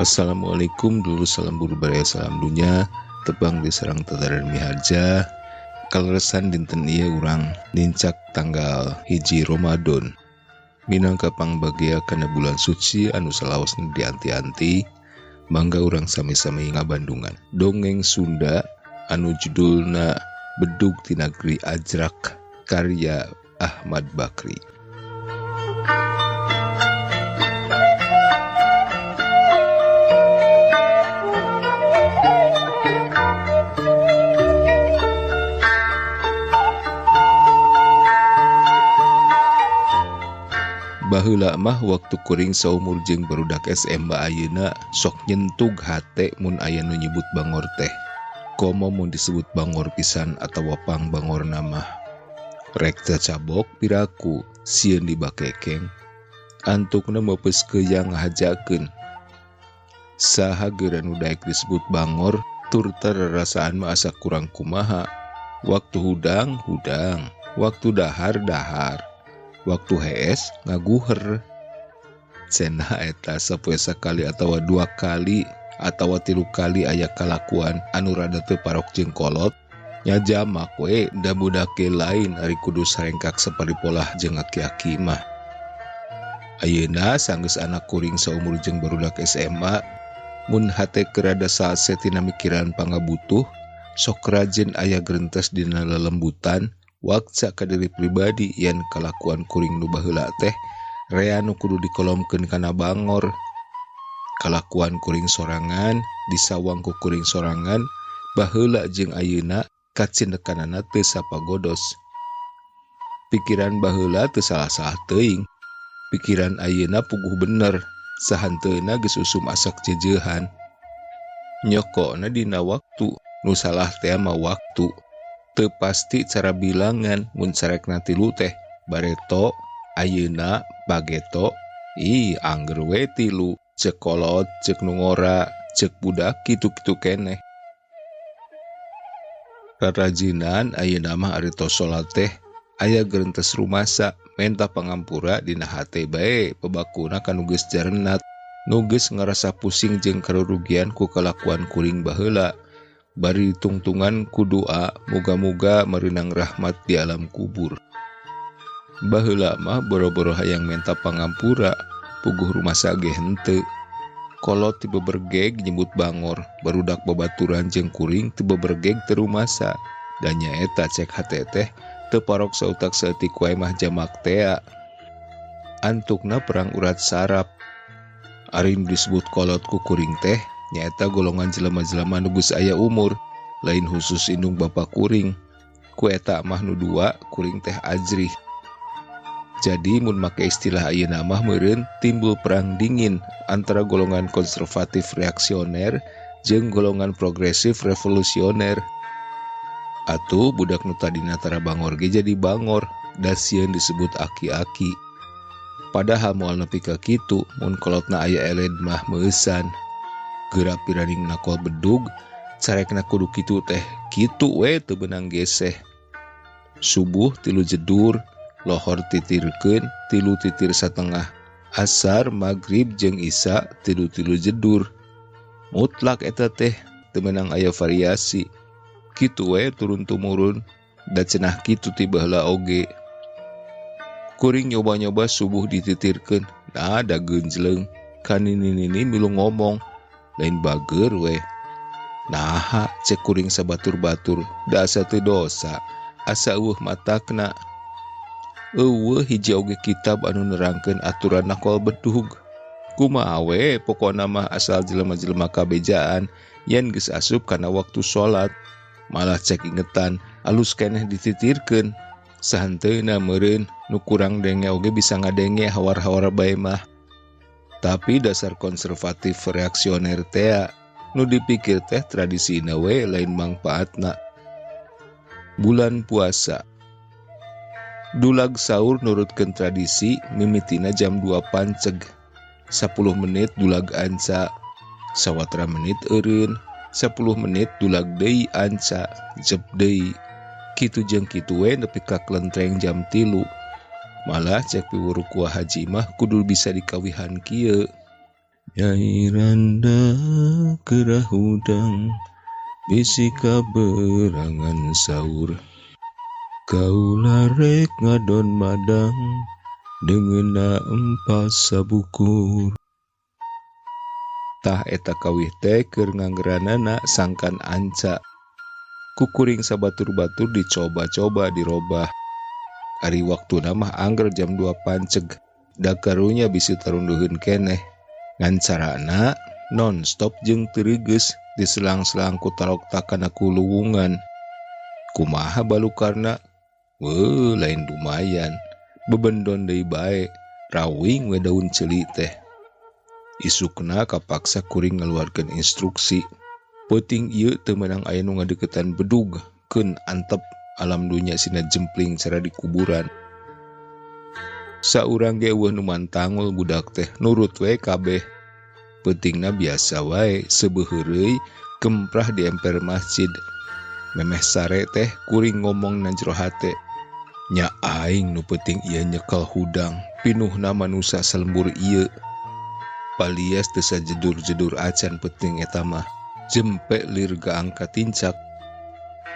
Assalamualaikum dulu, salam buru baraya, salam dunya, tepang di sarang tataran miharja. Kaleresan dinten ieu urang nincak tanggal 1 Ramadan minangka pangbagia kana bulan suci anu salawasna dianti-anti. Mangga urang sami-sami ngabandungan dongeng Sunda anu judulna Bedug ti Nagri Ajrak karya Ahmad Bakri. Baheula mah waktu kuring saumur jeung barudak SMA ayeuna sok nyentug hate mun aya nu nyebut bangor teh. Komo mun disebut bangor pisan atawa pang bangorna mah. Rek cacabok piraku sieun dibakekeng. Antukna meupes keuyang ngahajakeun. Saha geura nu daek disebut bangor tur rarasaan mah asa kurang kumaha. Waktu hudang hudang, waktu dahar dahar. Waktu hees ngaguher. Cenah eta sapoe sakali atawa 2 kali atawa 3 kali aya kalakuan anu rada teu parok jeung kolot nya jamak we da budake lain ari kudu sarengkak saparipolah jeung aki-aki mah. Ayeuna sanggeus anak kuring saumur jeung barudak SMA mun hate keur rada salse tina mikiran pangabutuh sok rajin aya grentes dina lelembutan wakca ka diri pribadi yen kalakuan kuring nu baheula teh rea nu kudu dikolomkeun kana bangor. Kalakuan kuring sorangan disawang ku kuring sorangan baheula jeung ayeuna kacindekanana teu sapagodos. Pikiran baheula teu salah-salah teuing, pikiran ayeuna puguh bener sahanteuna geus usum asak jejeuhan. Nyokona dina waktu nu salah teh mah waktu. Teu pasti cara bilangan mun carekna 3 teh bareto ayeuna bageto ih angger we 3 ceuk kolot ceuk nu ngora ceuk budak kitu-kitu keneh. Rarajinan ayeuna mah ari tos salat teh aya gerentes rumasa menta pangampura dina hate bae pebakuna kanu geus jarenat nu geus ngarasa pusing jeung karurugian ku kalakuan kuring baheula. Bari tungtungan ku doa muga-muga merenang rahmat di alam kubur. Baheula mah boro-boro hayang menta pangampura puguh rumasa ge henteu. Kolot ti bebergeg nyebut bangor, barudak babaturan jeung kuring ti bebergeg teu rumasa. Da nyaeta cek hate teh teu parok sautak saeutik wae mah jamak tea. Antukna perang urat saraf. Ari nu disebut kolot ku kuring teh nyaeta golongan jelema-jelema nu geus aya umur, lain khusus indung bapa kuring. Ku eta mah nu 2 kuring teh ajrih. Jadi mun make istilah ayeuna mah meureun timbul perang dingin antara golongan konservatif reaksioner jeung golongan progresif revolusioner. Atuh budak nu tadina tara bangor ge jadi bangor, da sieun disebut aki-aki. Padahal moal nepi ka kitu mun kolotna aya eled mah meueusan. Geura piraning nakol bedug, carekna kudu kitu teh, kitu we teu beunang geseh. Subuh 3 jedur, lohor titirkeun 3 titir satengah. Asar, magrib jeung isya 3-3 jedur. Mutlak eta teh teu meunang aya variasi. Kitu we turun tumurun, da cenah kitu ti baheula oge. Kuring nyoba-nyoba subuh dititirkeun, nah da geunjleung. Kanini-nini milu ngomong, lain bager we. Naha cek kuring sabatur-batur, da asa teu dosa, asa eueuh matakna. Eueuh hiji oge kitab anu nerangkeun aturan nakol bedug. Kumaha we pokona mah asal jelema-jelema kabejaan yen geus asup kana waktu salat. Malah cek ingetan alus keneh dititirkeun. Sahanteuna meureun nu kurang denge oge bisa ngadenge hawar-hawar bae mah. Tapi dasar konservatif reaksioner tea nu dipikir teh tradisina we lain mangpaatna. Bulan puasa dulag sahur nurutkeun tradisi mimitina jam 2 panceg. 10 menit dulag anca, sawatra menit eureun, 10 menit dulag deui anca, jep deui. Kitu jeung kitu we nepi ka klentreng jam 3. Malah cek piwuruh ku haji mah kudu bisa dikawihan kieu. Nyai randa kerah hudang bisi kaberangan sahur. Kaula rek ngadon madang deungeunna empat sabukur. Tah eta kawih teh keur nganggeranana sangkan anca. Kukuring sabatur-batur dicoba-coba dirobah. Ari waktuna mah angger jam 2 panceg. Da karunya bisi tarunduheun keneh. Ngan carana non-stop jeung teu reugeus diselang-selang ku tarokta kana kuluwungan. Kumaha balukarna? Weuh, lain lumayan. Bebendon deui bae, rawing we daun ceuli teh. Isukna kapaksa kuring ngaluarkeun instruksi. Peuting ieu teu meunang aya nu ngadeukeutan bedug, keun antep alam dunya sina jempling cara di kuburan. Saurang ge eueuh nu mantangul budak teh nurut we kabeh. Peutingna biasa wae seubeuh heureuy gemprah di emper masjid. Memeh sare teh kuring ngomong na jero hate. Nya aing nu peuting ieu nyekel hudang, pinuhna manusa salembur ieu. Palias teu sajedur-jedur acan peuting eta mah. Jempe lir gaang katincak.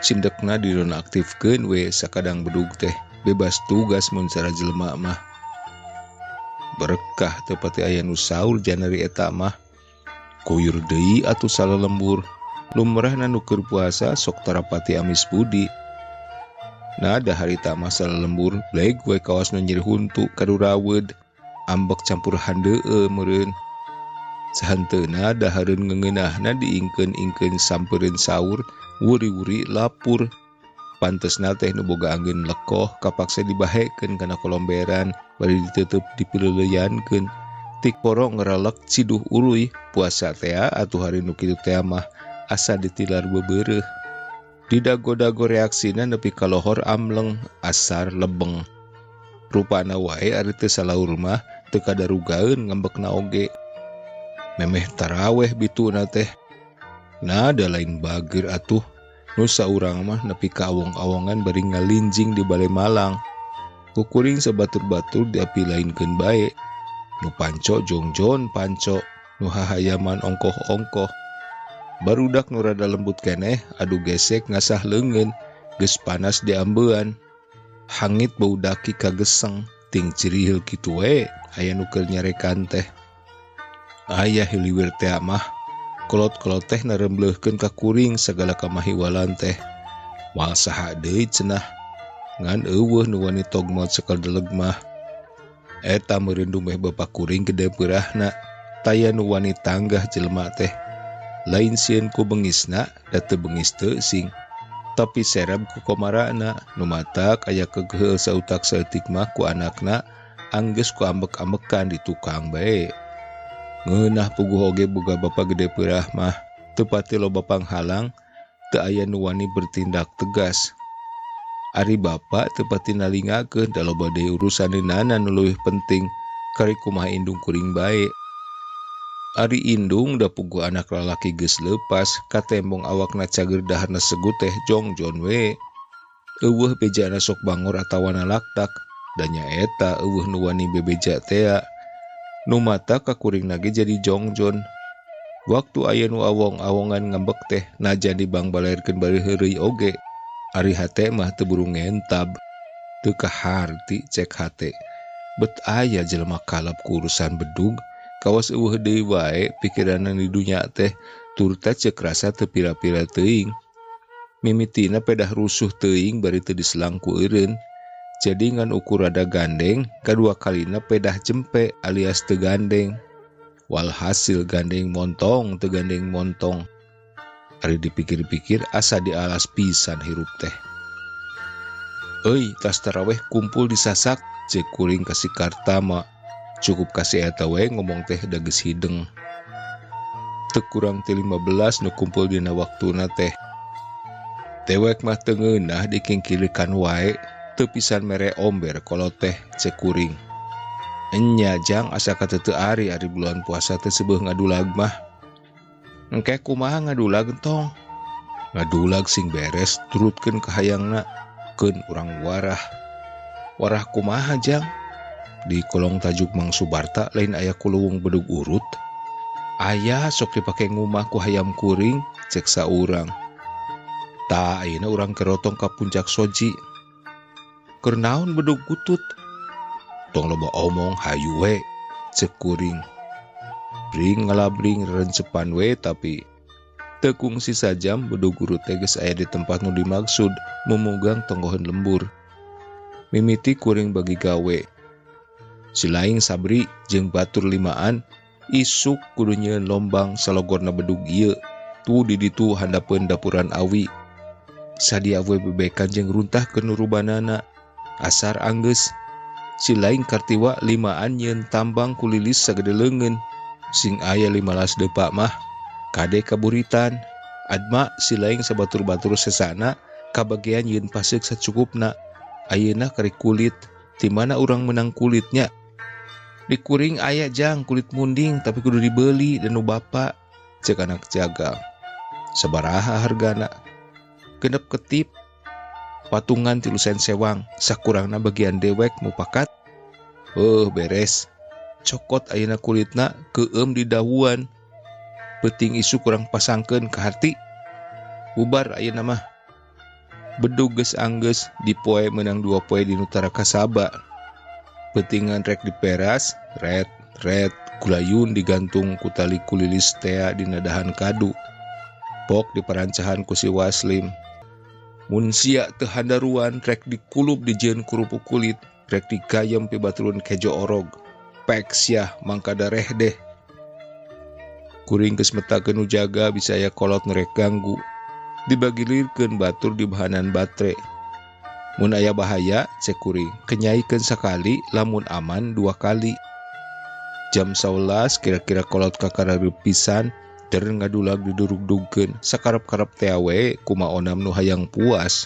Cindekna dinonaktifkeun we sakadang bedug teh, bebas tugas mun cara jelema mah. Berkah teu pati aya nu saur janari eta mah. Kuyur deui atuh salalembur. Lumrahna nu keur puasa sok tarapati amis budi. Nah da harita mah salalembur bleg we kawas nu nyeri huntu kaduraweud. Ambek campur handeueul meureun. Sahanteuna dahareun ngeungeunahna diingkeun-ingkeun sampereun saur, wuri-wuri lapur. Pantesna teh nu boga anggeun lekoh kapaksa dibahekeun kana kolomberan bari ditutup dipileuleyankeun. Tik poro ngerelek ciduh uruy puasa tea atuh hari nu kitu tea mah asa ditilar bebereuh. Didago-dago reaksina nepi ka lohor amleng asar lebeng. Rupana wae ari teu salaur mah teu kadarugaeun ngambekna oge. Memeh taraweh bituna teh. Nah da lain bager atuh. Nu saurang mah nepi ka awong-awongan bari ngalinjing di bale Malang. Kukuring sabatur-batur diapilainkeun bae. Nu panco jongjon panco, nu hahayaman ongkoh-ongkoh. Barudak nu rada lembut keneh adu gesek ngasah leungeun, geus panas diambean. Hangit bau daki kageseng, ting cirihil kitu we aya nu keur nyarekan teh. Aya hiliwir teh mah kolot-kolot teh narembleuhkeun ka kuring sagala kamahiwalan teh. Moal saha deui cenah, ngan eueuh nu wani togmot cekel deleg mah. Eta meureun dumeh bapa kuring gede peurahna, taya nu wani tanggah jelema teh. Lain sieun ku bengisna, da teu bengis teu sing. Tapi serab ku komarana, nu matak aya kegeheul sautak saeutik mah ku anakna, anggeus ku ambek-ambekan di tukang bae. Ngeunah puguh oge boga bapa gede peurah mah, teu pati loba panghalang, teu aya nu wani bertindak tegas. Ari bapa teu pati nalingakeun da loba deui urusaneunana nu leuwih penting, kari kumaha indung kuring bae. Ari indung da puguh anak lalaki geus leupas, katembong awakna cager daharna segut teh jongjon we. Eueuh bejana sok bangor atawa nalaktak, da nyaeta eueuh nu wani bebeja tea. Nu mata ka kuring nage jadi jongjon. Waktu aya nu awong-awongan ngambek teh najan dibangbalairkeun bari heureuy oge. Ari hate mah teu buru ngentab. Teu kaharti cek hate. Bet aya jelema kalap ku urusan bedug, kawas eueuh deui wae pikiranna di dunya teh turta ceuk rasa teu pira-pira teuing. Mimitina pedah rusuh teuing bari teu diselang ku eureun. Jadi ngan ukur rada gandeng, kadua kalina pedah jempe alias teu gandeng. Walhasil gandeng montong teu gandeng montong. Ari dipikir-pikir asa dialas pisan hirup teh. Euy, tas taraweh kumpul disasak, ceuk kuring ka si Kartama. Cukup kasih eta we ngomong teh da geus hideng. Teu kurang ti 15 nu kumpul dina waktuna teh. Dewek mah teu ngeunah dikingkilikan wae, teu pisan mere omber kolot teh ceuk kuring. Enya jang asa kateu ari ari bulan puasa teh seubeuh ngadulag mah. Engke kumaha ngadulag entong? Ngadulag sing beres turutkeun ka hayangna, keun urang warah. Warah kumaha jang? Di kolong tajuk Mang Subarta lain aya kuluwung bedug urut. Aya sok dipake ngumah ku hayam kuring cek saurang. Tah ayeuna urang kerotong ka puncak soji. Keur naon bedug kutut? Tong loba omong hayu we cek kuring. Bring ngalabring rencepan we tapi teu kungsi sajam bedug guru teh geus aya di tempat nu dimaksud mumugang tonggoheun lembur. Mimiti kuring bagi gawe. Si laing Sabri jeung batur limaan isuk kudu nyieun lombang salogorna bedug ieu. Tu di ditu handapeun dapuran awi. Sadia we bebekan jeung runtah keur nurubanana. Asar anggeus. Si laing Kartiwa limaan nyieun tambang kulilis sagede leungeun. Sing aya 15 depak mah kade kaburitan. Adma si laing sabatur-batur sesana kabagian nyieun paseuk sacukupna. Ayeuna kari kulit, ti mana urang menang kulitnya? Di kuring aya jang kulit munding tapi kudu dibeli dan nu bapa cek anak jagal. Sabaraha hargana? Genep ketip patungan 3 sen sewang, sakurangna bagian dewek mupakat. Beres. Cokot ayeuna kulitna keueum di dahuan. Peuting isu kurang pasangkeun ka harti. Bubar ayeuna mah. Bedug geus anggeus dipoe menang 2 poe di Nutara Kasaba. Peutingan rek diperas, ret ret kulayun digantung ku tali kulilis tea dina dahan kadu. Pok diperancahan ku si Waslim. Mun sia teu handaruan rek dikulub dijieun kerupuk kulit, rek digayem pibaturun kejo orog. Pek sia mangka dareh deh. Kuring geus metakeun nu jaga bisa aya kolot nu rek ganggu. Dibagilirkeun batur di bahanan batre. Mun aya bahaya cek kuring, kenyaikeun sakali lamun aman 2 kali. Jam 11 kira-kira kolot kakarareup pisan, der ngadulag didurug-dugkeun, sakarep-karep tea we kuma onam nu hayang puas.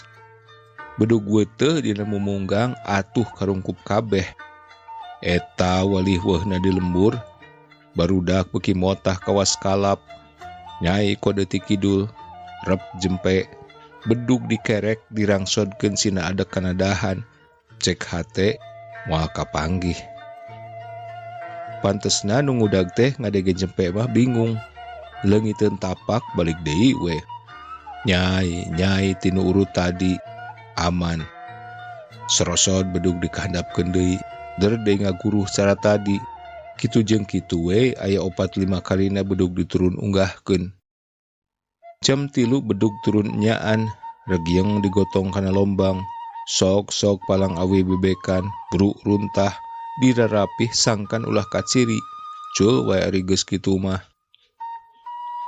Bedug weuteuh dina mumunggang atuh karungkup kabeh. Eta walih weuhna di lembur, barudak beuki motah kawas kalap, nyai kode ti kidul, rep jempe, bedug dikerek dirangsodkeun sina adek kana dahan, cek hate moal kapanggih. Pantesna nu ngudag teh ngadege jempe mah bingung, leungiteun tapak balik deui we. Nyai nyai tinu urut tadi aman. Serosod bedug dikahandapkeun deui, der deui ngaguruh cara tadi. Kitu jeung kitu we aya 4-5 kalina bedug diturun unggahkeun. Jam 3 bedug turun nyaan, regieng digotong kana lombang, sok-sok palang awi bebekan, bruk runtah, dirarapih sangkan ulah kaciri, cul wae ari geus kitu mah.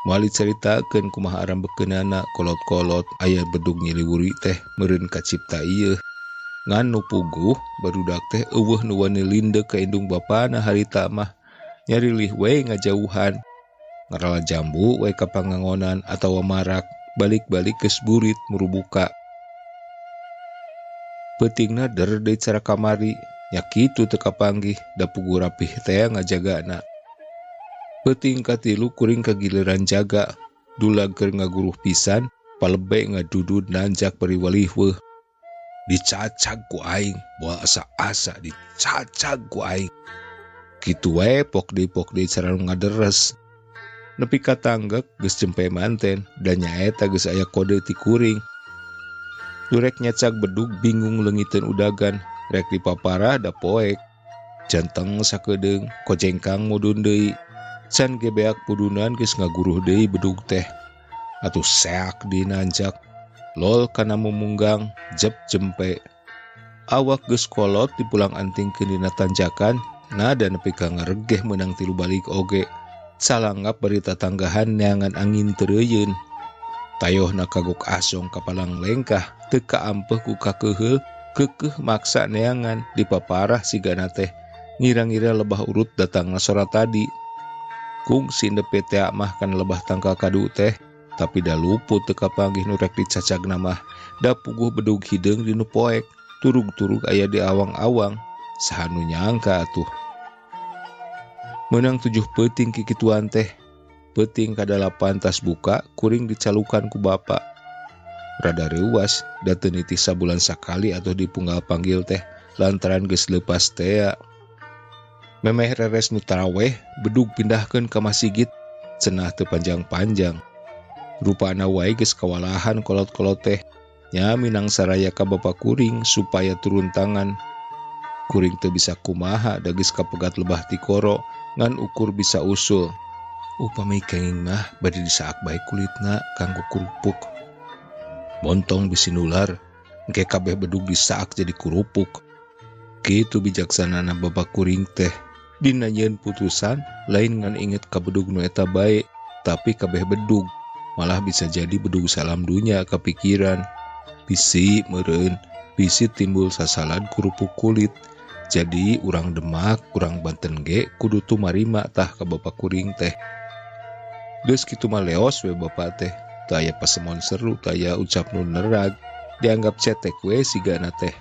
Moal dicaritakeun kumaha arambekeunana kolot-kolot aya bedug nyiliwuri teh meureun kacipta ieu. Ngan nu puguh barudak teh eueuh nu wani lindek ka indung bapana harita mah, nyarilih we ngajauhan. Ngarala jambu we ka pangangonan atawa marak, balik-balik geus burit murubuka. Peutingna der deui cara kamari, nya kitu teu kapanggih da puguh rapih teh ngajagana. Peuting katilu kuring kagiliran jaga, dulag keur ngaguruh pisan, palebe ngadudud nanjak bari walih weuh. Dicacag ku aing, moal asa-asa dicacag ku aing. Kitu wae pok deui-pok deui cara ngaderes. Nepi ka tanggek geus jempe manten dan nyaeta geus aya kode ti kuring. Durek nyacag bedug bingung leungiteun udagan, rek dipaparah da poek. Janteng sakedeung kojengkang mudun deui. Can gebeak pudunan geus ngaguruh deui bedug teh. Atuh seak dinanjak. Lol kana mumunggang jep jempe. Awak geus kolot dipulang antingkeun dina tanjakan, nada nepi ka ngaregeh meunang 3 balik oge. Salanggap bari tatanggahan neangan angin tereuyeun. Tayohna kagok asong kapalang lengkah, teu kaampeuh ku kakeuheul, keukeuh maksa neangan dipaparah sigana teh. Ngira-ngira lebah urut datangna sora tadi. Kungsi nepi tea mah kana lebah tangkal kadu teh, tapi da luput teu kapanggih nu rek dicacagna mah. Da puguh bedug hideung di nu poek, turug-turug aya di awang-awang, saha nu nyangka atuh. Menang 7 peuting kikituan teh. Peuting kadalapan tas buka, kuring dicalukan ku bapa. Rada reuwas, da teu nitih sabulan sakali atuh dipunggal panggil teh, lantaran geus leupas tea. Memeh reres nu taraweh, bedug pindahkeun ka masjid. Cenah teu panjang-panjang. Rupana wae geus kawalahan kolot-kolot teh. Nya minang saraya ka bapa kuring supaya turun tangan. Kuring teu bisa kumaha da geus kapegat lebah tikoro ngan ukur bisa usul. Upami kenging mah bade disaak bae kulitna kanggo kerupuk. Montong bisi nular, engke kabeh bedug disaak jadi kerupuk. Kitu bijaksanana bapa kuring teh. Dina nyieun putusan lain ngan inget ka bedug nu eta bae, tapi kabeh bedug malah bisa jadi bedug salam dunya kapikiran. Bisi meureun, bisi timbul sasalad kerupuk kulit. Jadi urang Demak, urang Banten ge kudu tumarima tah ka bapa kuring teh. Geus kitu mah leos we bapa teh. Teu aya pasemon seru, teu aya ucap nu nerag, dianggap cetek we sigana teh.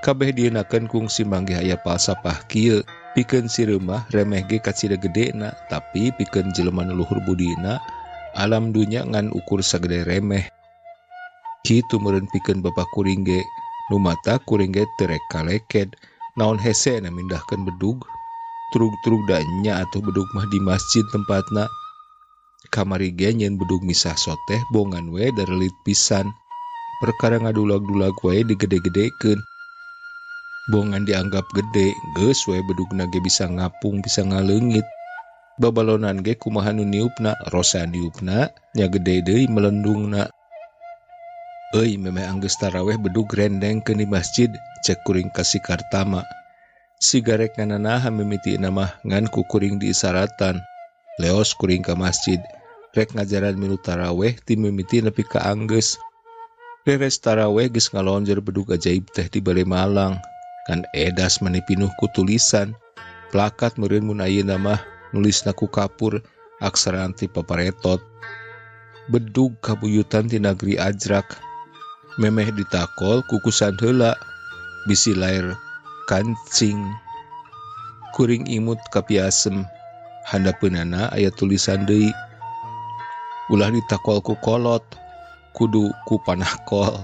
Kabeh dienakeun kungsi manggih aya palsapah kieu, pikeun sireum mah remeh ge kacida gedena, tapi pikeun jelema nu luhur budina, alam dunya ngan ukur sagede remeh. Kitu meureun pikeun bapa kuring ge. Nu mata kuring ge teu rek kaleked, naon hese na mindahkeun bedug. Trug-trug da nya atuh bedug mah di masjid tempatna. Kamari ge nyeun bedug misah soteh bongan we darelit pisan. Perkara ngadulag-dulag wae digede-gedekeun. Bongan dianggap gede, geus we bedugna ge bisa ngapung, bisa ngaleungit. Babalonan ge kumaha nu niupna, rosa niupna, nya gede deui melendungna. Euy memeh anggeus taraweh bedug rendengkeun di masjid, cek kuring ka si Kartama. Sigarek ngananaha mimitina mah ngan ku kuring diisaratan. Leos kuring ka masjid, rek ngajaran milu taraweh ti mimiti nepi ka anggeus. Beres taraweh geus ngalonjor bedug ajaib teh di bale Malang. Kan edas mani pinuh ku tulisan. Plakat meureun mun ayeuna mah nulisna ku kapur, aksara anti paparetot. Bedug kabuyutan ti nagri Ajrak. Memeh ditakol kukusan heula, bisi lair kancing. Kuring imut kapiasem, handapeunana aya tulisan deui. Ulah ditakol ku kolot, kudu ku panahkol.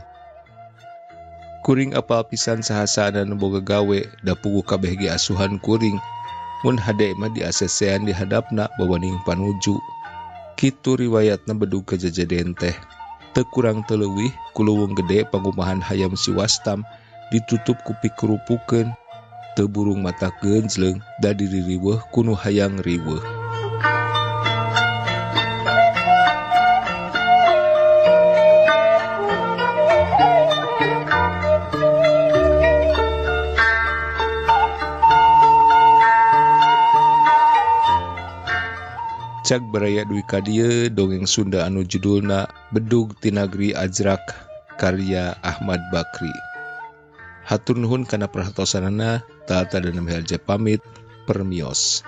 Kuring apal pisan saha-sahana nu boga gawe, da puguh kabeh ge asuhan kuring. Mun hade mah diasesean di hadapna bawaning panuju. Kitu riwayatna bedug kajajaden teh. Teu kurang teu leuwih kuluwung gede pangumahan hayam siwastam ditutup ku pikerupukeun. Teu burung mata geunjleung da diririweuh ku nu hayang riweuh. Cag baraya duwi ka dieu dongeng Sunda anu judulna Bedug ti Nagri Ajrak karya Ahmad Bakri. Hatur nuhun kana perhatosanana, Tata dan Helja pamit, permios.